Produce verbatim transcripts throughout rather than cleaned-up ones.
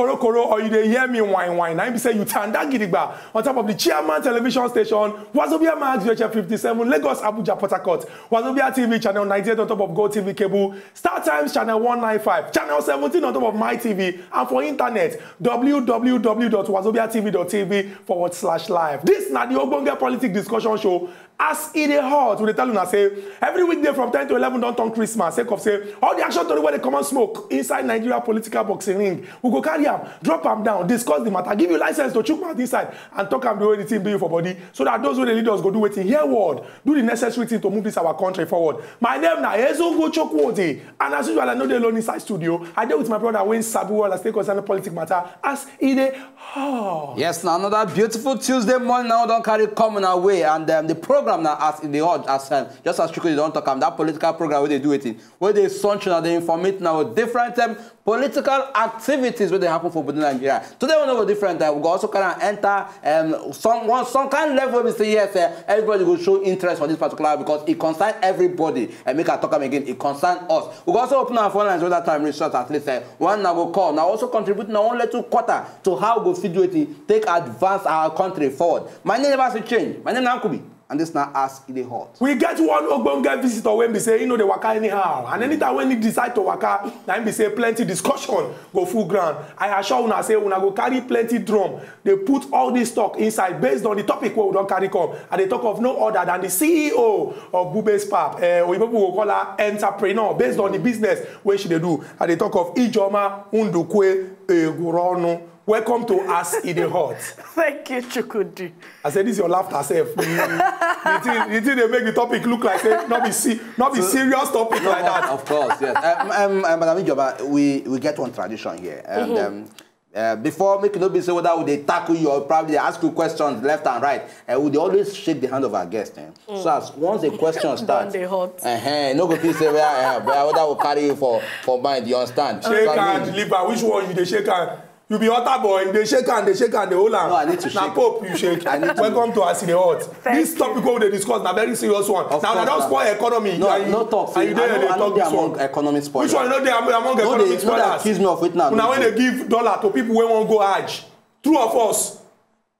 Korokoro, or you dey hear me whine whine. Na im be say you tanda gidigba on top of the chairman television station, Wazobia Max, U H F fifty-seven, Lagos, Abuja, Port Harcourt. Wazobia T V channel ninety-eight on top of Go T V cable, Star Times channel one ninety-five, channel seventeen on top of My T V, and for internet, w w w dot wazobia t v dot t v forward slash live. This na the Ogbonge Politic Discussion Show. As e dey hot, we dey tell una say every weekday from ten to eleven don turn Christmas, sake of say all the action tori wey dey comot smoke inside Nigeria political boxing ring, we go carry am, drop am down, discuss the matter, give you license to chook mouth inside and talk am the way the thing do you for body, so that those wey dey lead us go do wetin? Hear word, do the necessary thing to move this our country forward. My name na Ezengu Chukwudi, and as usual, I no dey alone inside studio. I dey with my brother wey sabi well as take concern politic matter as e dey hot. Yes, na another beautiful Tuesday morning now don carry come una way, and um, the program na as e dey hot, as um, just as Chukwudi don talk am, that political program wey dey do wetin, wey dey sunshine and dey informate now with different um, political activities wey dey happen for Obodo Nigeria. Today we no go different, uh, we go also carry am enter um, some one some kind level wey be say yes, uh, everybody go show interest for this particular, because e concern everybody. And make I talk am again, e concern us. We go also open our phone lines when that time reach, so that at least uh, one na go call, na also contribute na one little quarter to how we go fit do it, take advance our country forward. My name never still change. My name na Nkubi, and this na as e dey hot. We get one ogbonge visitor wey be say he no dey waka anyhow, and anytime when he decide to waka, na him be say plenty discussion go full ground. I assure una say una go carry plenty drum, dey put all this talk inside based on the topic wey we don carry come. I dey talk of no other than the C E O of Bube's Pap, uh, oyibo people go call her entrepreneur, based on the business wey she dey do. I dey talk of Ijeoma Ndukwe Egwuronu. Welcome to As E Dey Hot. Thank you, Chukwudi. I said, this is your laughter self. The thing, the thing dey make the topic look like say no be si-, no be serious topic like that. Of course, yes. Um, um, um, Madam Ijeoma, we, we get one tradition here. And um, uh, before, make e no be say whether we dey tackle you or probably dey ask you questions left and right, uh, we dey always shake the hand of our guests. Eh? So as once a question start, dey hot. Uh-huh, no go feel say where, uh, where, whether we carry you for, for mind, you understand? Shake hand, leave am. Which one you dey shake hand? You be altar boy, you dey shake hand, dey shake hand, dey hold am. No, I need to shake. Na Pope you shake. I need to. Welcome to As E Dey Hot. This topic wey we dey discuss na very serious one. Now, na don spoil economy. No, no talk. And you dey there dey talk this one. Economy spoiler. Which one no dey among economy spoilers? No dey accuse me of it now. Una wey dey give dollar to people wey wan go Hajj. True or false?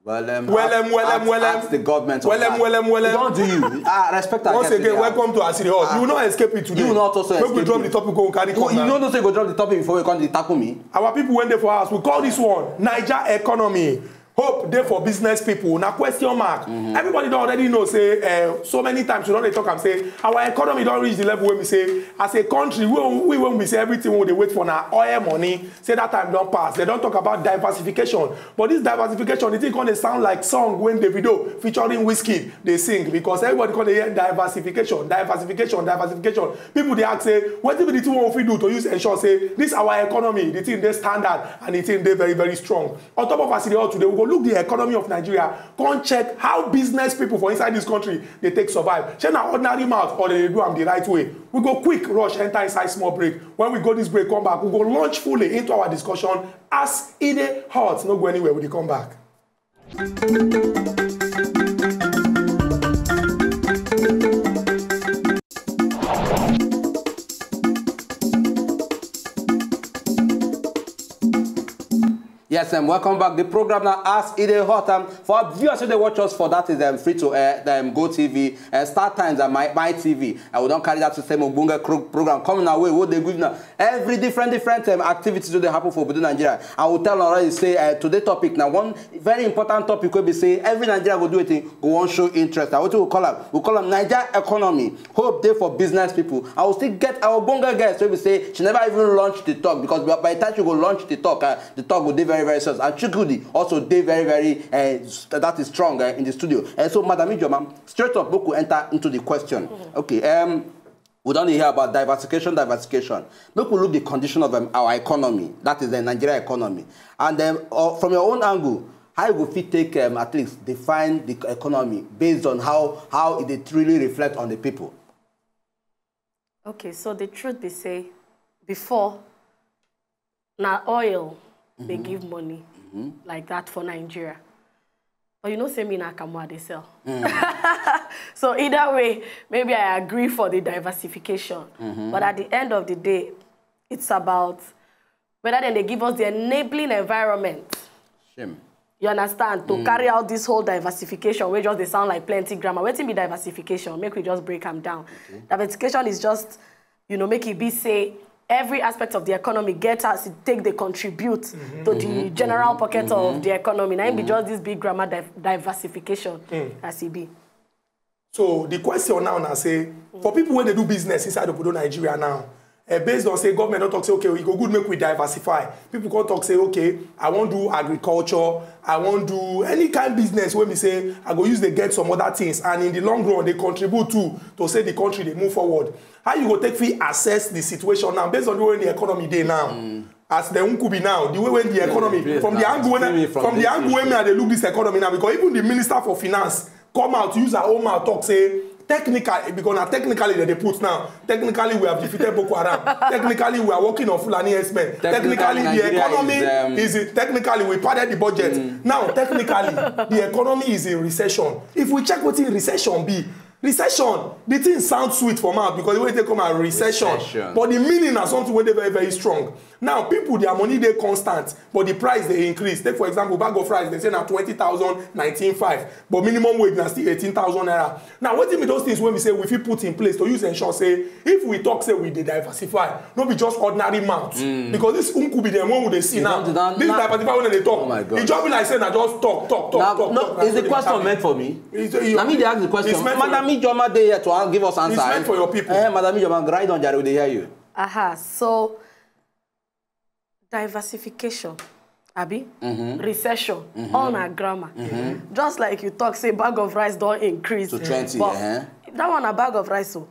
Well, um, well, um, well, um, ask, well, um, ask the government of that. Well, um, well, um, well, um. Don't do you. Ah, respect our guest. Once again, welcome to As E Dey Hot. You will not escape it today. You will not also escape it. Make we drop the topic, go carry come now. You don't know say you go drop the topic before you come dey tackle me. Our people wey dey for house, we call this one Naija economy. Hope dey for business people. Na question mark. Everybody don already know say, eh, so many times we don dey talk am say our economy don reach the level wey we say as a country, we, we wey we say everything wey we dey wait for na oil money. Say that time don pass. They don talk about diversification. But this diversification, the thing come dey sound like song wey Davido featuring Wizkid dey sing, because everybody come dey hear diversification, diversification, diversification. People dey ask say, wetin be the thing wey we fit do to use ensure say this our economy, the thing dey standard and the thing dey very, very strong? On top of As E Dey Hot today, we go look the economy of Nigeria, come check how business people for inside this country dey take survive. Shey na ordinary mouth or they dey do am the right way? We go quick rush enter inside small break. When we go this break, come back, we go launch fully into our discussion as e dey hot. No go anywhere, we dey come back. Yes, um, welcome back. The program now as e dey hot. Um, for our viewers who dey watch us for that is um, free to air, um, Go T V, uh, Star Times and My, My T V. And we don carry that same ogbonge cro-, program coming our way. What they give now? Every different, different um, activities wey dey happen for Obodo Nigeria. I will tell already say uh, today topic now one very important topic wey be say every Nigeria go do wetin, go wan show interest. And wetin we call am? We call am Naija economy. Hope dey for business people. I will still get our ogbonge guest wey be say she never even launch the talk, because by, by the time she go launch the talk, uh, the talk go dey very, very serious. And Chukwudi also dey very, very, uh, s-, that is strong uh, in the studio. And so, Madam Ijeoma, straight up, make we enter into the question. Okay. Um, We don dey hear about diversification, diversification. Make we look the condition of um, our economy, that is the Nigeria economy. And um, uh, from your own angle, how you go fit take um, at least define the economy based on how, how it dey truly reflect on the people? Okay, so the truth be say, before, na oil dey give money like that for Nigeria. But you know say me na akamu I dey sell. So either way, maybe I agree for the diversification. But at the end of the day, it's about whether dem dey give us the enabling environment, Shame. you understand, to carry out this whole diversification, wey just dey sound like plenty grammar. Wetin be diversification? Make we just break am down. Diversification is just, you know, make e be say every aspect of the economy get as e take dey contribute to the general pocket of the economy. Na im be just this big grammar div- diversification as e be. So the question now na say, for people wey dey do business inside obodo Nigeria now, uh, based on say government don talk say, okay, e go good make we diversify. People come talk say, okay, I wan do agriculture, I wan do any kind business wey be say I go use dey get some other things, and in the long run dey contribute to to say the country dey move forward. How you go take fit assess the situation now based on the way the economy dey now? As the Nkubi now, the way when the economy, place from the now, angle when see me I, from from the this angle when me I dey look this economy now, because even the minister for finance come out, use her own mouth talk say, technically, because now technically they dey put now, technically we have defeated Boko Haram, technically we are working on Fulani herdsmen, technically, Technically, the Nigeria economy is, um, is in, technically we padded the budget. Now technically the economy is in recession. If we check wetin recession be, recession, the thing sound sweet for mouth because the way they come out recession, Recession. But the meaning na something wey dey very, very strong. Now people, their money dey constant, but the price dey increase. Take for example, bag of rice, they say na twenty thousand, nineteen five, but minimum wage na still eighteen thousand naira. Now wetin be those things wey be say we fit put in place to use ensure say if we talk say we dey diversify, no be just ordinary mouth, because this Nkubi dem wey we dey see now, don- this na- diversify wey dem dey talk, Oh my God. E just be like say na just talk, talk, talk, Now, talk, no, talk, it's na the so question dey meant for me. It's- you- Now me dey ask the question. It's meant for Madam Ijoma dey here to give us answer. It's meant for your people. Eh, Madam Ijoma, right on, Jare, we dey hear you. Aha, so diversification, abi? Recession, all na grammar. Just like you talk, say bag of rice don increase. To twenty, But eh? That one na bag of rice o.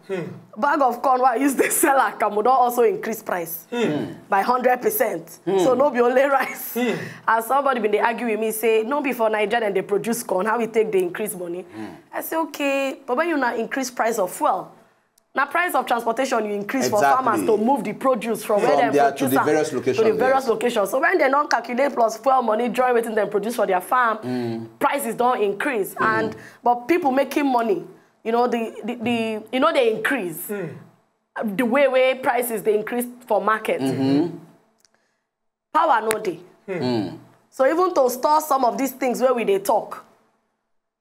Bag of corn wey I use dey sell akamu don also increase price by hundred percent. So no be only rice. As somebody bin dey argue with me say no be for Naija dem dey produce corn, how e take dey increase money? I say okay, but when you na increase price of fuel, na price of transportation you increase for Exactly. Farmers to move the produce from where From dem there to produce the am various to location, the various yes. Location. So when dem don calculate plus fuel money join wetin dem produce for their farm, prices don increase, and but people making money, you know, the the, the e no dey increase the way wey prices dey increase for market. Power no dey. So even to store some of these things wey we dey talk,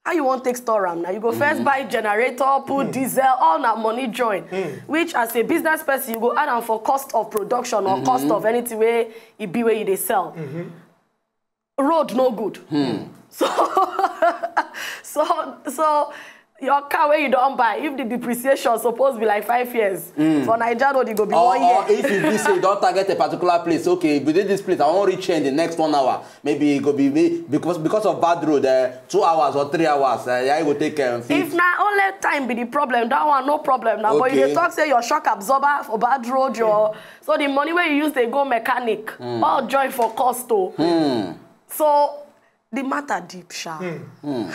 how you wan take store am na? You go first buy generator, put diesel, all na money join, which as a business person you go add am for cost of production or cost of anything wey e be wey you dey sell. Road no good. So so so your car wey you don buy, if the depreciation suppose be like five years, for Naija road e go be Or, one year. Or if you be say you don target a particular place, okay, within this place I wan reach here in the next one hour. Maybe e go be me because because of bad road, uh, two hours or three hours. Uh, yeah, e go take um, fit. If na only time be the problem, that one no problem na. But you Okay. dey talk say your shock absorber for bad road, your so the money wey you use dey go mechanic, all join for cost o. So the matter deep sha.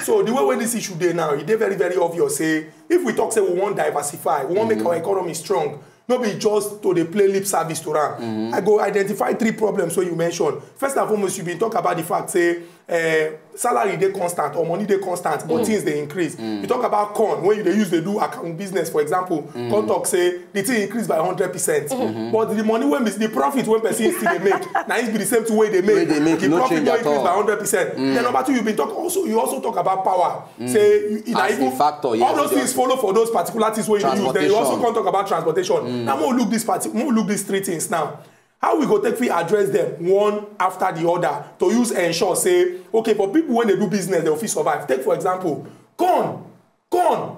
So the way wey this issue dey now, e dey very, very obvious say if we talk say we wan diversify, we wan make our economy strong, no be just to dey play lip service to am. I go identify three problems wey you mention. First and foremost, you bin talk about the fact say uh, salary dey constant or money dey constant, but things dey increase. You talk about corn wey you dey use dey do account business, for example, come talk say the thing increase by hundred percent, but the money wey be the profit wey person still dey make na it be the same thing wey dey make. Wey dey make, The no profit change no at increase all. By hundred percent. Then number two, you bin talk also you also talk about power. Say you, you na As a even factor, all yes, those yes. Things follow for those particular things wey you use. Then you also Transportation. Come talk about transportation. Now, make we look this parti- make we look these three things now. How we go take fit address them one after the other to use ensure say okay for people wey dey do business dem fit survive. Take for example, corn, corn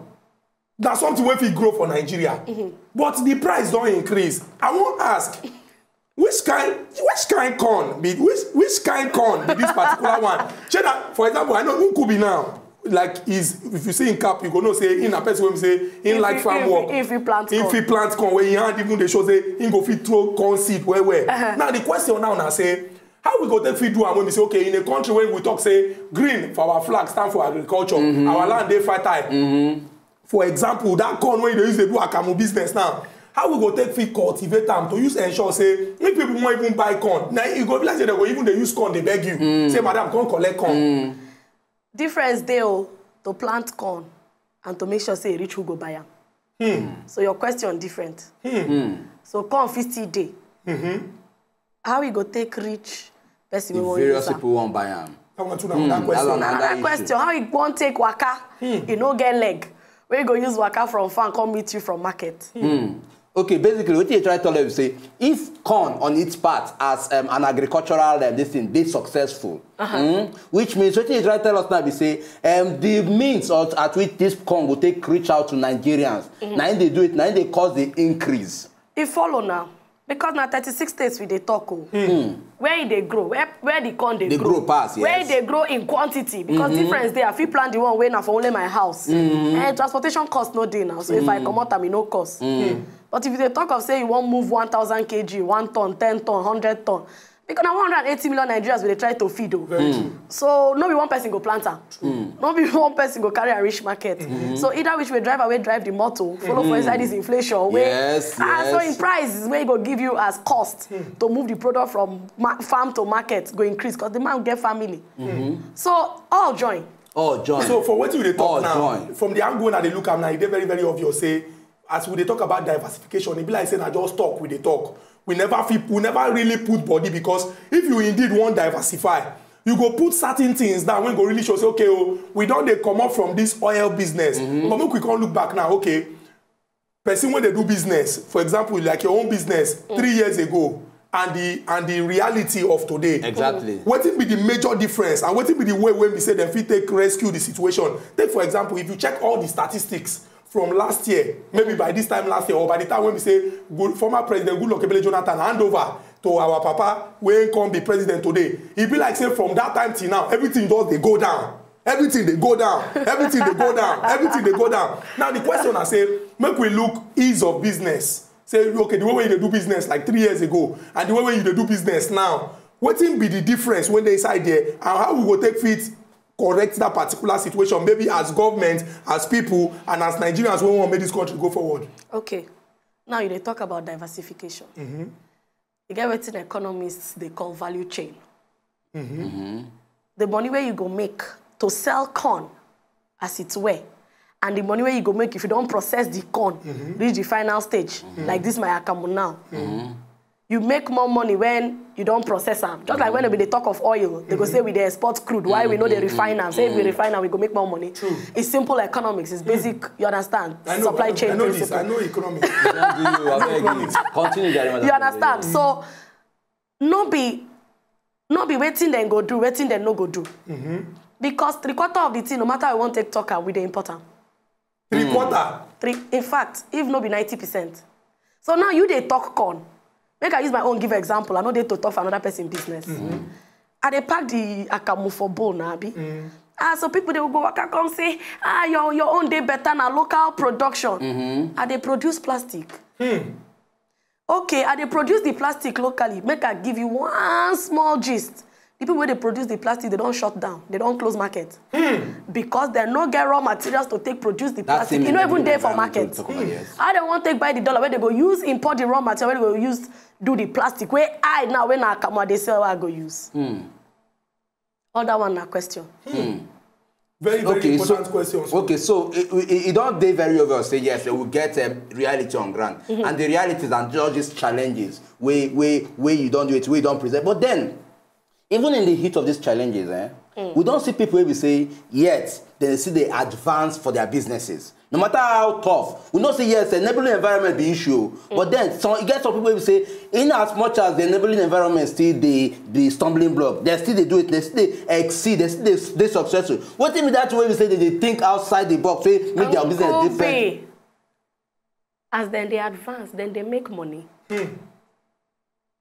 na something wey fit grow for Nigeria, but the price don increase. I wan ask, which kind which kind corn be which which kind corn be this particular one? Shey na for example I know Nkubi now, like is if you see him cap you go know say him na person wey be say him like If- farm if- work. if he plant If corn. He plant corn wey him hand even dey show say him go fit throw corn seed well well. Now the question now na say how we go take fit do am when we say okay in a country wey we talk say green for our flag stand for agriculture, our land dey fertile. For example, that corn wey you dey use dey do akamu business now, how we go take fit cultivate am to use ensure say if people wan even buy corn, na e go be like say dem go even dey use corn dey beg you say madam come collect corn. Difference dey o, to plant corn and to make sure say e reach who go buy am. So your question different. So corn fit still dey. How e go take reach person wey The wan various use am? People wan buy am. That one too na another That question. one na Another issue. Question: how e wan take waka? E no get leg. Wey go use waka from farm come meet you from market. Okay, basically, what you try to tell us say if corn on its part as um, an agricultural um, this thing, they successful, mm, which means what you try to tell us now be say um, the means of, at which this corn will take reach out to Nigerians. Now they do it, now they cause the increase. E follow now, because na thirty-six states we dey talk o. Where e dey grow, where where the corn dey Dey grow pass, where e yes. Dey grow in quantity, because difference dey. I fit plant the one wey na for only my house. Eh, transportation cost no dey now, so if I comot am, e no cost. But if you dey talk of say you wan move one thousand kg, one ton, ten ton, hundred ton, because na one hundred and eighty million Nigerians we dey try to feed o. So no be one person go plant am. No be one person go carry am reach market. So either which way, driver wey drive the motor follow for inside this inflation wey Yes, ah so yes. in price is wey e go give you as cost to move the product from ma farm to market go increase, because the man get family. So all join. Oh, John. So for wetin we dey talk Oh, now, join. From the angle wey I dey look am now, e dey very very obvious say as we dey talk about diversification, e be like say na just talk we dey talk. We never fit, we never really put body, because if you indeed wan diversify, you go put certain things down wey go really show say okay o, we don dey comot from this oil business. But make we come look back now, okay, person wey dey do business, for example, like your own business three years ago and the and the reality of today. Exactly. Wetin be the major difference and wetin be the way wey be say dem fit take rescue the situation? Take for example, if you check all the statistics from last year, maybe by this time last year or by the time wey be say good, former President Goodluck Ebele Jonathan hand over to our papa wey come be president today, e be like say from that time till now, everything just dey go down. Everything dey go down. Everything dey go down. Everything dey go down. Now the question na say, make we look ease of business. Say okay, the way wey you dey do business like three years ago and the way wey you dey do business now, wetin be the difference wey dey inside there, and how we go take fit correct that particular situation, maybe as government, as people, and as Nigerians wey wan make this country go forward? Okay, now you dey talk about diversification. E get wetin economists dey call value chain. The money wey you go make to sell corn as it were, and the money wey you go make if you don process the corn reach the final stage, like this my akamu now. You make more money when you don process am. Just like when we dey talk of oil, they go say we dey export crude, why we no dey refine am? Say if we refine am, we go make more money. It's simple economics. It's basic. You understand? I know, Supply I chain know, I know this. Principle. I know economics. I beg you, I beg you. Continue, Jerry, madam. You understand? So no be no be wetin dem go do, wetin dem no go do. Because three quarter of the thing, no matter how we wan take talk am, we dey import am. Three quarter. Three, in fact, if no be ninety percent. So now you dey talk corn. Make I use my own give example. I no dey to talk for another person business. I dey pack the akamu for bowl na abi. Ah, so people dey go waka come say, ah, your your own dey better na local production. I dey produce plastic. Okay, I dey produce the plastic locally. Make I give you one small gist. The people wey dey produce the plastic, they don shut down. They don close market because they no get raw materials to take produce the That plastic. thing E no in the even dey for environment market. we talk about, yes. How they wan take buy the dollar wey they go use import the raw material wey they go use do the plastic? Wey I now wey na akamu I dey sell, I go use. All that one na question. Very, very Okay, so important questions. Okay, so it, it, it don dey very obvious say yes, they will get um, reality on ground, and the realities and all these challenges wey wey wey you don do it, wey you don present. But then, even in the heat of these challenges, eh, we don see people wey be say yet they still dey advance for their businesses. No matter how tough, we know say yes, enabling environment be issue. But then some e get some people wey be say, in as much as the enabling environment still dey the stumbling block, they still dey do it, they still dey exceed, they still dey dey successful. Wetin be that way we say they dey think outside the box, wey make their business Uncle different? B, as dem dey advance, dem dey make money.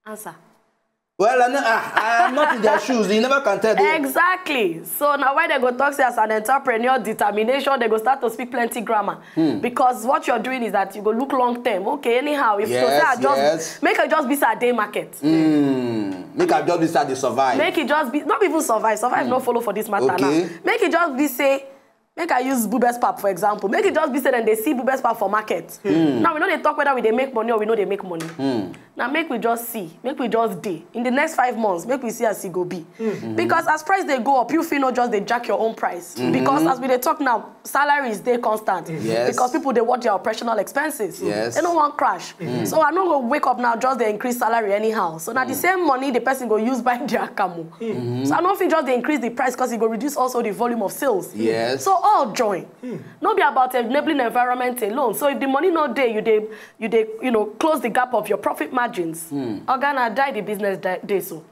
Answer. Well, I, know, ah, I am not in their shoes. You never can tell them. Exactly. So now why they go talk say as an entrepreneur, determination, they go start to speak plenty grammar. Because what you're doing is that you go look long term. Okay, anyhow, if to say Yes, I just yes. Make it just be say I dey market. Mm, make I just be start dey survive. Make it just be not even survive. Survive no follow for this matter Okay. Now. Make it just be say Make I use Bubes pap for example. Make it just be say dem dey see Bubes pap for market. Now we no dey talk whether we dey make money or we no dey make money. Now make we just see, make we just dey. In the next five months, make we see as e go be. Because as price dey go up, you fit no just dey jack your own price. Because as we dey talk now, salaries dey constant. Yes. Because people dey watch their operational expenses. Yes. They no wan crash. So I no go wake up now just dey increase salary anyhow. So na the same money the person go use buy their akamu. So I no fit just dey increase the price because e go reduce also the volume of sales. Yes. So all join. No be about enabling environment alone. So if the money no dey, you dey you dey you know close the gap of your profit margins. Oga, na die the business di- dey so.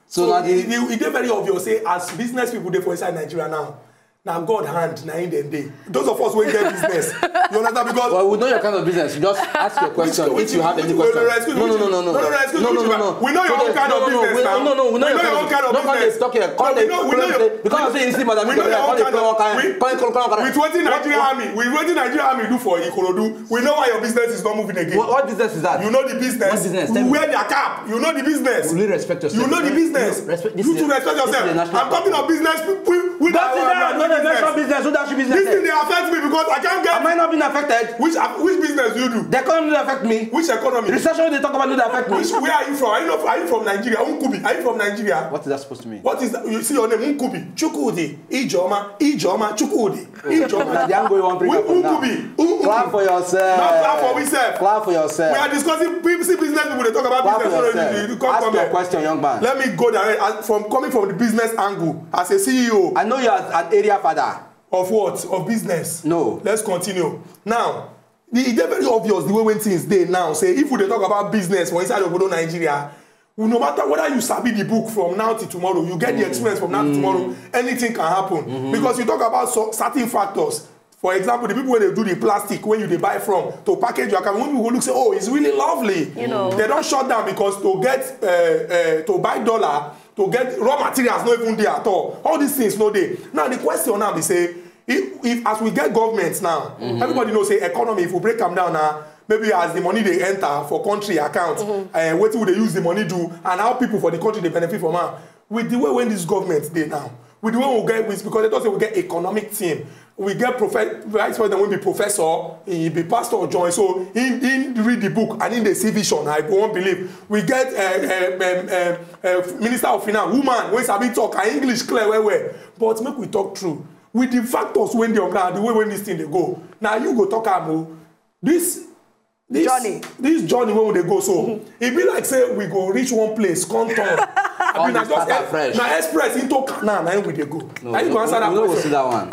So now e the e- e dey very obvious say as business people dey for inside Nigeria now, na God hand na im dem dey. Those of us wey get business, you understand? Because Well, we know your kind of business. You just ask your question Which- if you have which- any which- question. excuse No, me, no, no, no, no. no, no, excuse No, me, no, no, no. we know your So own the- kind no, of no, no, business we- now. No, no, we know We your know kind your of own kind of No, come dey business. talk here. Come No, dey we know- come dey we know play your one own kind. kind of Come dey business. come dey play one kind. We- Come dey come dey come dey. With wetin Nigeria army, with wetin Nigeria army do for Ikorodu, we know why your business is not moving again. What, what business is that? You know the business. What business? You Tell me. wear their cap. You know the business. Will you respect yourself? You know the business. Respect- this You is to a- respect this is a yourself. national I'm talking of business. We, we That's it. our That's not the business. national business. Who does you business? This thing dey affect me because I can't get. Am I not being affected? Which which business do you do? The economy no dey affect me. Which economy? Recession wey dey talk about no dey affect me. Which where are you from? Are you not, are you from Nigeria? Nkubi. Are you from Nigeria? What is that supposed to mean? What is that? You see your name Nkubi. Chukwudi. Ijeoma. Ijeoma. Chukwudi. Na the Ijeoma. angle you wan bring up now. Nkubi. Nkubi. Clap for yourself. Not clap for we sef. Clap for yourself. We are discussing people see business people dey talk about Clap for business. No, no, yourself. you come Ask come your here. Question, young man. Let me go direct as- from coming from the business angle as a C E O. I know you are an area father. Of what? Of business. No. Let's continue. Now, the, e dey very obvious the way when things dey now. Say if we dey talk about business for inside obodo Nigeria, we, no matter whether you sabi the book from now till tomorrow, you get the experience from now till tomorrow, anything can happen. Because you talk about so, certain factors. For example, the people wey dey do the plastic wey you dey buy from to package your account, when people go look say, oh, it's really lovely. You know. They don shut down because to get uh, uh, to buy dollar, to get raw materials no even dey at all. All these things no dey. Now the question now be say, if, if as we get government now, everybody know say economy, if we break am down now, maybe as the money dey enter for country account, uh, wetin we dey use the money do, and how people for the country dey benefit from am. With the way when this government dey now, with the way we get with, because they talk say we get economic team, we get profe- vice president wey be professor, he be pastor join, so he, he read the book and he dey see vision. I go wan believe we get uh, uh, um, uh, uh, minister of finance, woman wey sabi talk, her English clear well well. But make we talk true, with the factors wey dey on ground, the way wey this thing dey go, na you go talk am o. This this Journey. This journey wey we dey go so, e be like say we go reach one place, come turn. Abi Come na dey start just afresh. Na express into Canaan na im we dey go. No, Na you go we- answer we that no go see question. That one.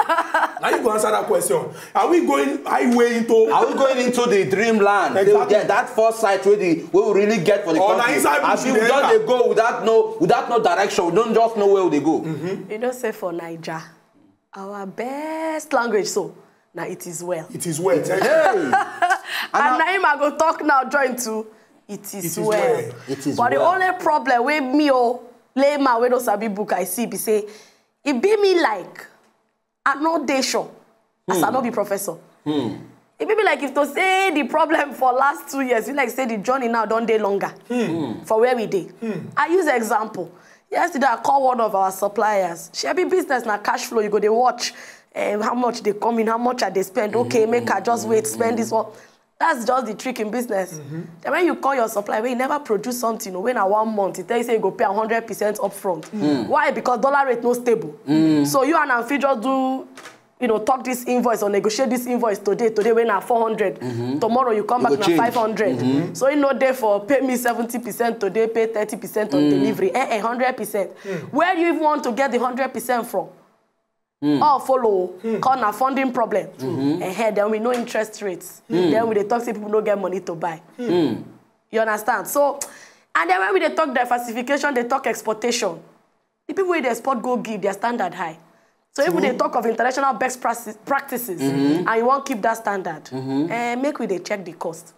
Na you go answer that question. Are we going highway into? Are we going into the dreamland? Exactly. That, that first sight wey the wey we really get for the Or na country. Inside bush Abi we we dey just enter? Dey go without no without no direction. We don't just know where we dey go. You know say for Naija, our best language so na it is well. It is well. Thank you. Hey, And na him I go talk now join to it is It is well. well. It is But the well. Only problem wey me o layman wey no sabi book I see be say e be me like I no dey sure as I no be professor. E be me like if to say the problem for last two years, e like say the journey now don dey longer for where we dey. I use example. Yesterday I call one of our suppliers. Shebi business na cash flow, you go dey watch um, how much dey come in, how much I dey spend. Okay, make I just wait, spend this one. That's just the trick in business. Then when you call your supplier, when you never produce something, when na one month, e tell you say you go pay am hundred percent upfront. Why? Because dollar rate no stable. So you and am fit just do, you know, talk this invoice or negotiate this invoice today, today when na four hundred, tomorrow you come You back go na change. Five hundred. So you no dey for pay me seventy percent today, pay thirty percent on delivery. Eh, eh, hundred percent. Where do you even want to get the hundred percent from? All follow, call na funding problem. Eh, eh, then we know interest rates. Then we dey talk say people no get money to buy. You understand? So, and then when we dey talk diversification, dey talk exportation. The people wey dey export go give their standard high. So if we dey talk of international best practices, practices and you wan keep that standard, eh, make we dey check the cost.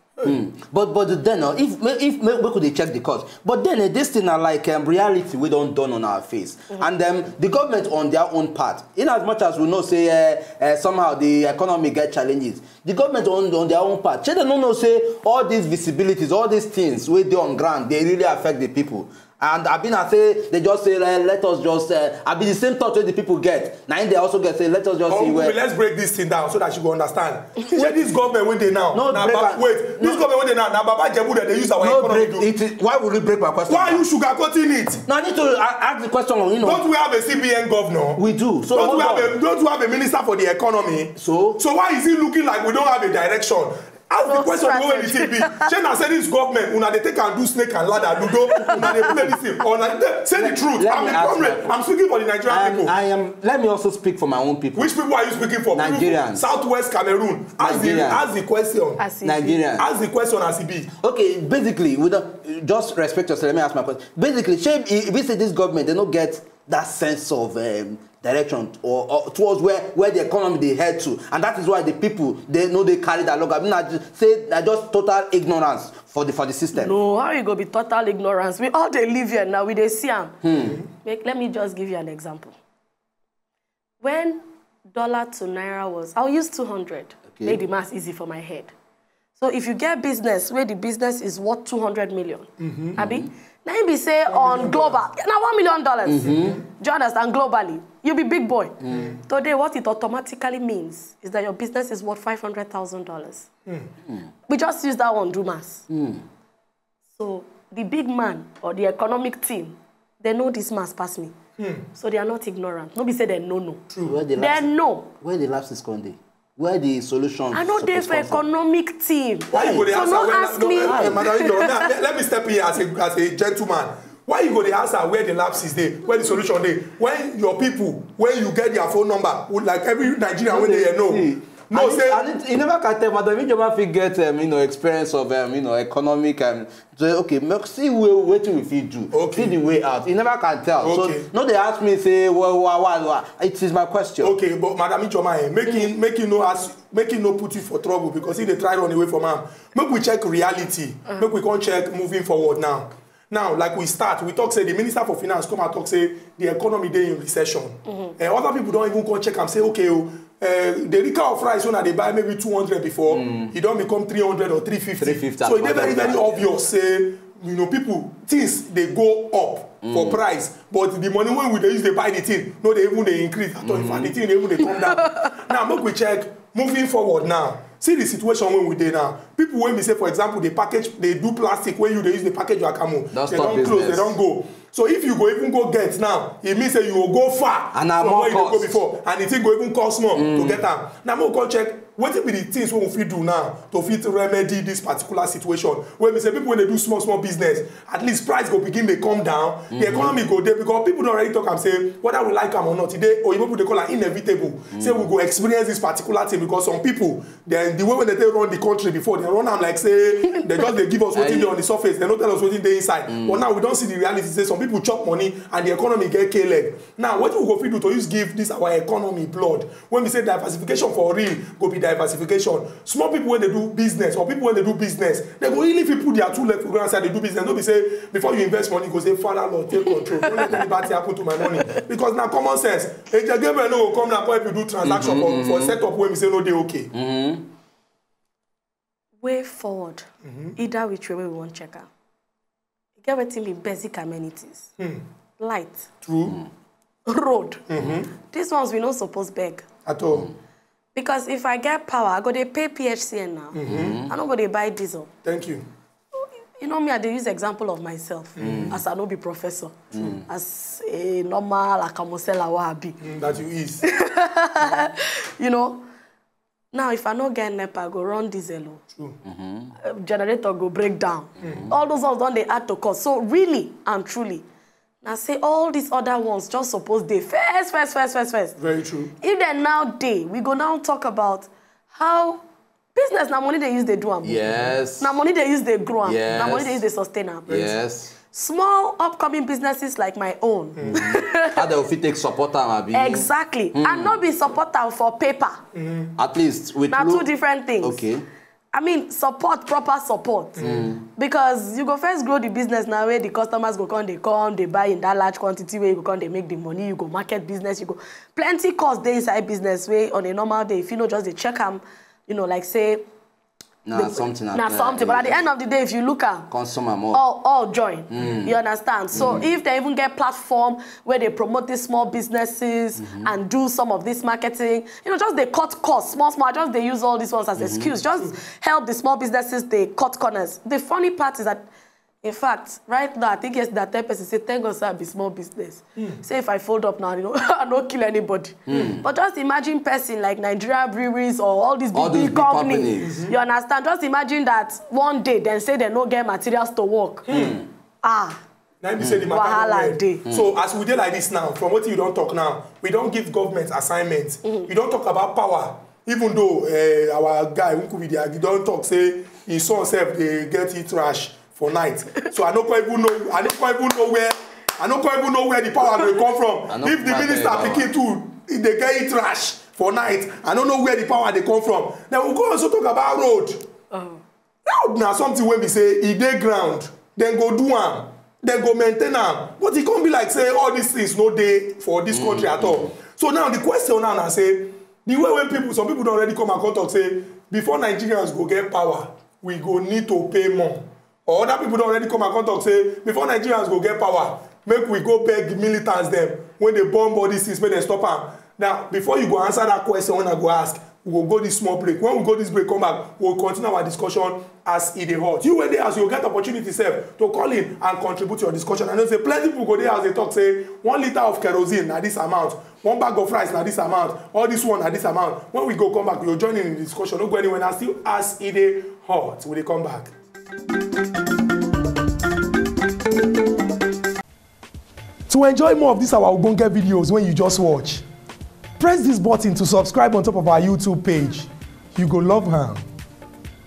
But but then uh, if if make, make we dey check the cost. But then uh, this thing na like um, reality wey don dawn on our face, and um, the government on their own part. In as much as we know say uh, uh, somehow the economy get challenges, the government on on their own part. Shey dem no know say all these visibilities, all these things wey dey on ground, dey really affect the people. And I been I say they just say, "Eh, let us just uh, I be the same thought wey the people get." Now they also get say, "Let us just see." Where, let's break this thing down so that you go understand. Shey this government wey dey now? No, na break Baba, am. Wait, this No. government wey dey now, na Baba Jebu that they use our No, economy break do. It. Why would you break my question? Why are you sugarcoating it? No, I need to a- ask the question. You know, Don't we have a C B N governor? We do. So Don't we have a, don't we have a minister for the economy? So? So why is it looking like we don't have a direction? Ask the No question the way the strategy. thing be. Shey na say this government, una dey take and do snake and ladder, ludo, una dey play this thing. Or na, say the truth. Let I'm me a ask comrade. my- I'm speaking for the Nigerian I am, people. I am. Let me also speak for my own people. Which people are you speaking for? Nigerians. Southwest Cameroon. Ask the, Nigerians. ask the question. As if Nigerians. Ask the question as it be. Okay, basically, without, just respect yourself, let me ask my question. Basically, shey if we say this government, they no get that sense of um, direction or, or towards where, where the economy they head to, and that is why the people they know they carry that longer. I mean, I just say I just total ignorance for the for the system. No, how you go be total ignorance? We all dey live here now. We dey see am. Hmm. Make, let me just give you an example. When dollar to naira was, I'll use two hundred. Okay. Make the math easy for my head. So if you get business where the business is worth two hundred million, mm-hmm. Abi, now you be say on global, now one million dollars. Mm-hmm. Do you understand? Globally, you be big boy. Mm. Today, what it automatically means is that your business is worth five hundred thousand dollars. Mm. We just use that one do mass. Mm. So the big man or the economic team, they know this mass pass me. Mm. So they are not ignorant. No be say they no know. True. Where the They lapses, know. Where the lapses come dey? Where the solution? I know they for economic team. Why you go dey So ask no her where ask no, me. eh, eh, Madam Ijeoma, let, let me step in as a, as a gentleman. Why you go dey ask her where the lapses dey, where the solution dey? When your people, when you get their phone number, would like every Nigerian wey dey here know. See, No, and say it, and it, you never can tell Madam Ijeoma fit get um, you know, experience of um, you know, economic and say, okay, make, see where, wetin we fit do. Okay. See the way out. You never can tell. Okay. So no, they ask me say, well, why, why, why? It is my question. Okay, but Madam Ijeoma, eh, make him, make him no ask, make him no put you for trouble because he dey try run away from am. Make we check reality. Make we come check moving forward now. Now, like we start, we talk say the minister for finance come and talk say the economy dey in recession. Mm-hmm. Eh, other people don't even come check and say, okay, oh, uh, the litre of rice when they buy maybe two hundred before, mm. It don't become three hundred or three fifty. Three fifty. So it dey very, very obvious say, you know, people, things they go up mm. for price, but the money when we dey use dey buy the thing, no, they even they increase. I thought mm. in fact, the thing they even they come down. Now, make we check moving forward now. See the situation when we dey now. People when we say, for example, they package, they do plastic when you they use the package your akamu. They don't close, business. They don't go. So if you go even go get now, it means that you will go far and from where you go before, and it go even cost more mm. to get them. Now, we go check what be the things we fit do now to fit remedy this particular situation. When we say people when they do small small business, at least price go begin to come down. Mm-hmm. The economy go there because people don't already talk and say whether we like them or not. Today, or people they call it inevitable. Mm-hmm. Say we go experience this particular thing because some people then the way when they take run the country before, they run am like say they just they give us wetin dey on the surface, they no tell us wetin dey inside. Mm. But now we don't see the reality. Say some people chop money and the economy get K-leg. Now what we go fit do to use give this our economy blood? When we say diversification for real, go be diversification. Small people when they do business or people when they do business, they go really fit put their two leg for ground side they do business. No be say before you invest money, go say, "Father Lord, take control. Don't let any bad thing happen to my money." Because now common sense. Angel Gabriel no go come now come help you do transaction mm-hmm, for, mm-hmm. for setup when we say no dey okay. Mm-hmm. Way forward, mm-hmm. either which way we want check am. You get wetin be basic amenities, mm. light, true, mm. road. Mm-hmm. These ones we no suppose beg at all. Because if I get power, I go dey pay P H C N now. Mm-hmm. I no go dey buy diesel. Thank you. You know me, I dey use example of myself mm. as I no be professor, mm. as a normal akamosela wabi. Mm, that you is. You know, now if I no get nepa, I go run diesel. True. Mm-hmm. Uh, generator go break down. Mm-hmm. All those ones don't they add to cost. So really and truly, now say all these other ones just suppose they first, first, first, first, first. Very true. If then now day, we go now talk about how business na money they use they do am. Yes. Na money they use they grow am. Yes. Na money they use they sustain am. Yes. Small upcoming businesses like my own. Mm-hmm. How they fit take support am, abi? Exactly. Mm. And not be support am for paper. Mm-hmm. At least with now two different things. Okay. I mean, support, proper support. Mm. Because you go first grow the business now where the customers go come, they come, they buy in that large quantity where you go come, they make the money, you go market business, you go plenty cost dey inside business where on a normal day, if you know just they check am, you know, like say Na something. Na something, but at the end of the day, if you look at consumer more. All, all join. Mm. You understand? So mm. If they even get platform where they promote these small businesses mm-hmm. and do some of this marketing, you know, just they cut costs, small, small, just they use all these ones as mm-hmm. excuse. Just help the small businesses, they cut corners. The funny part is that in fact, right now, I think yesterday I tell person say, "Thank God say I be small business." Mm. Say if I fold up now, you know, I no kill anybody. Mm. But just imagine person like Nigeria breweries or all these big, all these big, big companies. companies. Mm-hmm. You understand? Just imagine that one day then say they no get materials to work. Mm. Ah. Now you say the matter wahala dey. Mm. So as we dey like this now, from what you don't talk now, we don't give government assignments. Mm. You don't talk about power. Even though uh, our guy who could be there, you don't talk say his son self they get it trash for night. So I no quite even know. I no quite even know where. I no quite even know where the power will come from. If the minister picking too, if they get it trash for night, I don't know where the power they come from. Then we go also talk about road. Oh. Road now something when we say e dey ground, then go do am, then go maintain am. But it can't be like say all these things no dey for this mm. country at all. So now the question now na say the way when people, some people don't already come and come talk say before Nigerians go get power, we go need to pay more. Or other people don't already come and come talk say before Nigerians go get power, make we go beg militants them when they bomb all these things, make them stop am. Now before you go answer that question when I go ask, we go go this small break. When we go this break, come back, we'll continue our discussion as e dey hot. You when they ask, you get opportunity self to call in and contribute your discussion. I know say plenty people go there as they talk say one liter of kerosene na this amount, one bag of rice na this amount, all this one na this amount. When we go come back, you'll join in the discussion. Don't go anywhere. Now still as e dey hot, we dey come back. To enjoy more of these our ogbonge videos when you just watch, press this button to subscribe on top of our YouTube page. You go love am.